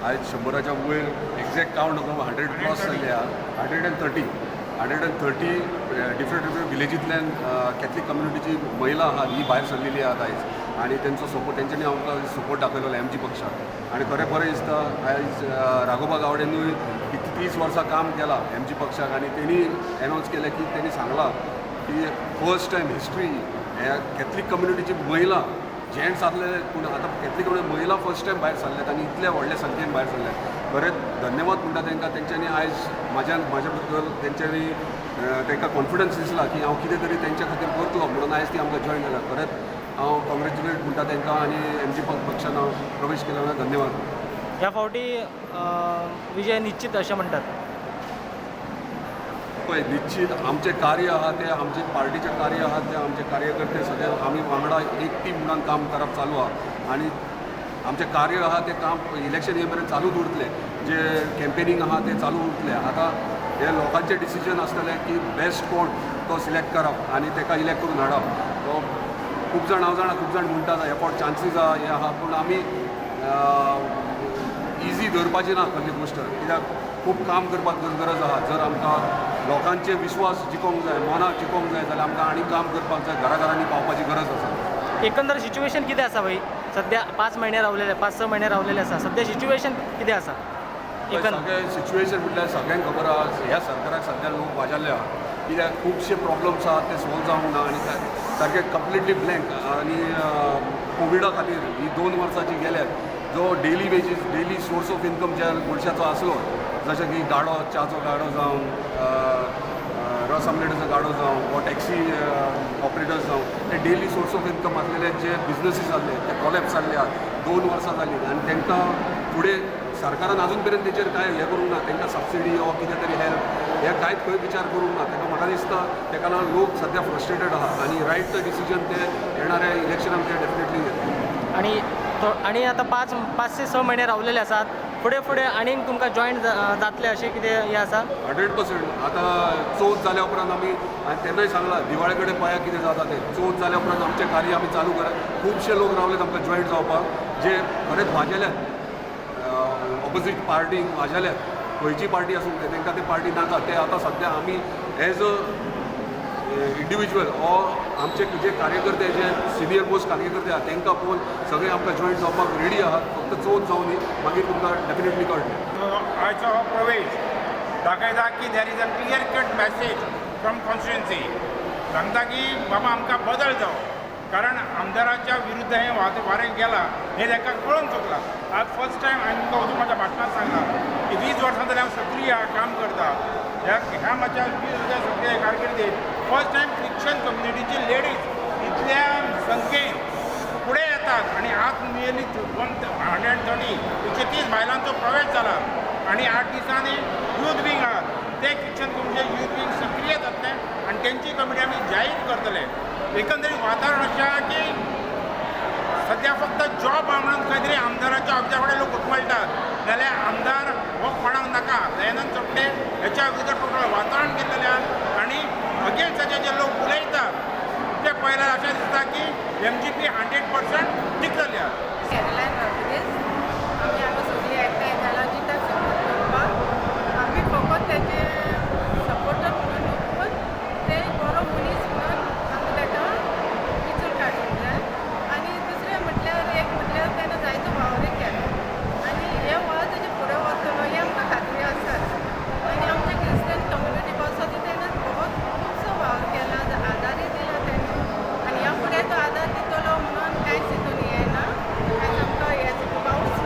आयज 100च्या वयर, exact count नको, 100 क्रॉस जाल्ले आहा. 130, 130 डिफरंट डिफरंट विलेजींतल्यान कॅथलीक कम्युनिटीची महिला आहात, ही भायर सरलेली आहात आयज आनी तेंचो सपोर्ट, तेंच्यांनी आमकां सपोर्ट दाखयलो एमजी पक्षाक. आनी खरें बरें दिसता, आयज राघोबा गावडेनूय कितली 30 वर्सां काम केलां एमजी पक्षाक आनी तेणी एनावन्स केलें की, तेणी सांगलां की फर्स्ट टायम हिस्ट्री ह्या कॅथलीक कम्युनिटीची महिला, जेंट्स आसले पूण आतां कॅथलीक कम्युनिटी महिला फर्स्ट टायम भायर सरल्यात आनी इतल्या व्हडल्या संख्येन भायर सरल्यात. खरेंच धन्यवाद म्हणटा तांकां. तेंच्यांनी आयज म्हाज्या बद्दल तेंच्यांनी तांकां कॉन्फिडन्स दिसला की हांव कितें तरी तेंच्या खातीर करतलो म्हणून आयज ती आमकां जॉयन जाल्या. खरेंच हांव कॉंग्रेच्युलेट म्हणटा तांकां आनी एमजी पक्षान हांव प्रवेश केला म्हणून धन्यवाद. ह्या फावटी विजय निश्चित अशें म्हणटात. पळय, निश्चित आमचें कार्य आहा तें, आमचें पार्टीचें कार्य आहा तें, आमचे कार्यकर्ते सगळे आमी वांगडा एक टीम म्हणून काम करप चालू आहा आनी आमचें कार्य आहा तें काम इलेक्शन ये मेरेन चालूच उरतलें. जे कॅम्पेनींग आहा तें चालू उरतलें. आतां हे लोकांचें डिसिजन आसतलें की बेस्ट कोण तो सिलेक्ट करप आनी ताका इलेक्ट करून हाडप. तो खूब जाण, हांव जाणा, खूब जाण म्हणटात हे फावट चान्सीस आहा, हें आहा, पूण आमी इजी धरपाची ना कसली गोश्ट, कित्याक खूब काम करपाक गरज आहा. जर आमकां लोकांचे विश्वास जिखोंक जाय, मनां जिखोंक जाय जाल्यार आमकां आनी काम करपाक जाय, घराघरांनी पावपाची गरज आसा. एकंदर सिच्युएशन कितें आसा भाई? सध्या 5 म्हयने रावलेले, 5-6 म्हयने रावलेले आसा. सध्या सिच्युएशन कितें आसा एकंदर? सगळें सिच्युएशन म्हटल्यार सगळ्यांक खबर आहा, ह्या सरकाराक सध्या लोक वाजाल्ले आहा, कित्याक खुबशे प्रॉब्लम्स आहात, ते सोल्व जावंक ना आनी सारके कंप्लिटली ब्लँक. आनी कोविडा खातीर ही 2 वर्सां जी गेल्यात, जो daily wages, daily source of income ज्या मनशाचो आसलो, जशें की गाडो, च्याचो गाडो जावं, रस आमलेटीचो गाडो जावं वा टॅक्सी ऑपरेटर्स जावं, ते डेली सोर्स ऑफ इन्कम आसलेले जे बिजनसीस आसले ते कॉलॅप्स जाल्ले आहात. 2 वर्सां जालीं आनी तांकां फुडें सरकारान अजून मेरेन तेचेर कांय हें करूंक ना. तांकां सबसिडी वा कितें तरी हेल्प हें कांयच खंय विचार करूंक ना. ताका म्हाका दिसता ताका लागून लोक सद्या फ्रस्ट्रेटेड आहा आनी रायट डिसिजन ते येणाऱ्या इलेक्शनाक ते डेफिनेटली घेतले. आणि आतां 5 ते 6 म्हयने रावलेले आसात. फुडें फुडें आनीक तुमकां जॉयन जातले अशें कितें हें आसा? 100%. आतां चवथ जाल्या उपरांत आमी, हांवें तेन्नाय सांगलां, दिवाळे कडेन पळया कितें जाता तें. चवथ जाल्या उपरांत आमचें कार्य आमी चालू करप. खुबशे लोक रावले आमकां जॉयन जावपाक, जे खरेंच वाजेल्यात, ऑपोजीट पार्टीक वाजेल्यात. खंयची पार्टी आसूं ते, तांकां ते पार्टी नाका. ते आतां सद्या आमी एज अ इंडिविज्युअल वा आमचे जे कार्यकर्ते, जे सिनियर मोस्ट कार्यकर्ते आहात, तांकां पळोवन सगळे आमकां जॉयन जावपाक रेडी आहात. फक्त चवथ जावनी, मागीर तुमकां डेफिनेटली कळटलें. आयचो हो प्रवेश दाखयता की there is a clear cut message from constituency. सांगता की बाबा, आमकां बदल जावो, कारण आमदाराच्या विरुद्ध हें वारें गेलां हें ताका कळून चुकलां. आज फर्स्ट टायम हांवें तुमकां वचून म्हाज्या भाशणांत सांगलां की 20 वर्सां जाल्यार हांव सक्रीय काम करता. ह्या ह्या म्हाज्या 20 वर्सां सक्रीय कारकिर्दीत फर्स्ट टायम क्रिश्चन कम्युनिटीची लेडीज इतल्या संख्येन फुडें येतात आनी आज नियरली 130, 130 बायलांचो प्रवेश जाला. आनी 8 दिसांनी यूथ विंग आहात, ते क्रिश्चन कम्युनिटी यूथ विंग सक्रीय जातले आनी तेंची कमिटी आमी जाहीर करतले. एकंदरीत वातावरण अशें आहा की सद्या फक्त जॉब आहा म्हणून खंय तरी आमदाराच्या ऑफिसा कडेन लोक घुटमळटात, जाल्यार आमदार हो कोणाक नाका. दयानंद सोपटे हेच्या विरुद्ध टोटल वातावरण केल्लें आहा आनी अगेन्स्टाचे जे लोक उलयतात ते पळयल्यार अशें दिसता की एमजीपी 100% जिखतली आहा. कॅरलायन रॉड्रिगीज. आमी हांगा सगळीं एकठांय जाला जिताक सपोर्ट करपाक. आमी फकत तेजे सपोर्टर म्हणून न्हू, पूण ते बरो मनीस म्हणून आमकां ताका विचून काडूंक जाय. आनी दुसरें म्हटल्यार, एक म्हटल्यार तेणें जायतो वावरूय केलो आनी हे वावर तेजे फुडें वतलो हें आमकां खात्री आसाच. आनी आमच्या क्रिस्टियन कम्युनिटी पासून तेणें बहुत खुबसो वावर केला, आदारूय दिला तेणें आनी ह्या फुडें तो आदार दितलो म्हणून कांयच हितून हें ना. कांयच आमकां हें पावस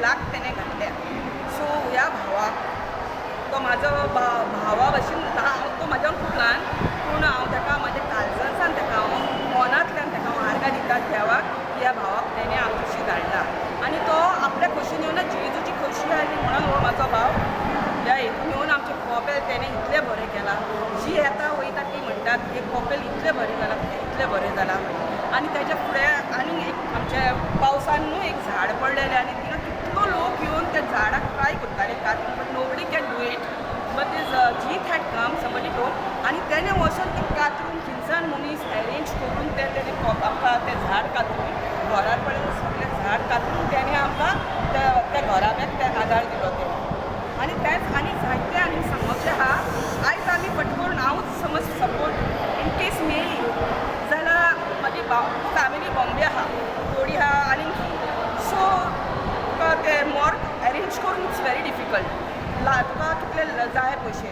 लाख तेणें घातल्या. सो ह्या भावाक, तो म्हाजो भावा भशेन, तो म्हाज्यान खूब ल्हान, पूण हांव ताका म्हाज्या काळजांतल्यान, ताका हांव मनांतल्यान ताका हांव आर्गां दिता देवाक की ह्या भावाक तेणें आमच्याशी धाडला आनी तो आपल्या खोशयेन येवन, जेजूची खोशी आयली म्हणून हो म्हाजो भाव ह्या हेतून येवन आमचें कॉपेल तेणें इतलें बरें केलां. जी येता वयता ती म्हणटात हें कॉपेल इतलें बरें जालां, तें इतलें बरें जालां. आनी ताच्या फुडें आनी एक आमच्या पावसान न्हू एक झाड पडलेलें आनी थिंगा कितलो लोक येवन त्या झाडाक ट्राय करताले कातरून, but nobody can do it. But this Jeet had come, somebody told, आनी तेणें वचून तें कातरून थिंगसान मनीस एरेंज करून तें तेणें आमकां तें झाड कातरून घरार पडलें सगळें झाड कातरून तेणें आमकां त्या त्या घराब्याक तें आदार दिलो तेणें. आनी तेंच आनी जायते आनी सांगपाचें आहा. आयज आमी फट करून हांवूच समज सपोज इन केस मेळ्ळी जाल्यार म्हाजी फॅमिली बॉम्बे आहा, थोडी आहा आनी सो तुका ते मॉर्ग एरेंज करून it's very difficult. ला तुका कितले जाय पयशे,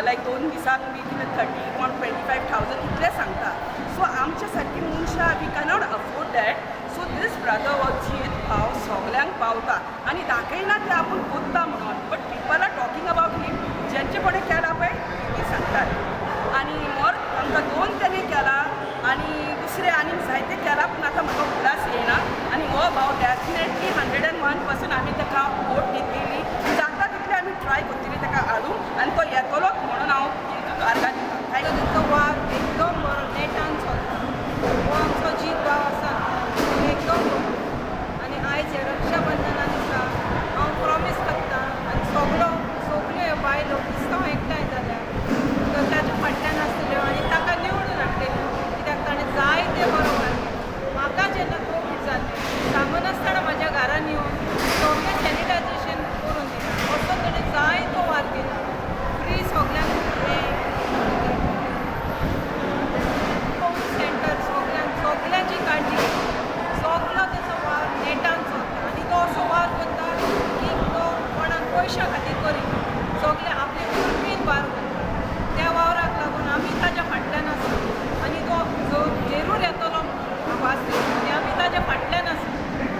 लायक 2 दिसांक बी कितले 30 कोण 25,000 इतले सांगता. सो आमच्या सारकी मनशां we cannot afford that. So this brother हो जीत भाव सगल्यांक पावता आनी दाखयना ते आपूण कोत्ता म्हणून, but people are talking about him. ज्यांचे कोणें केला पळय ती सांगतात. आनी मोर आमकां दोन तेणी केला आनी दुसरें आनीक जायते केला, पूण आतां म्हाका उगडास येना. आनी हो भाव डेफिनेटली 101% आमी ताका वोट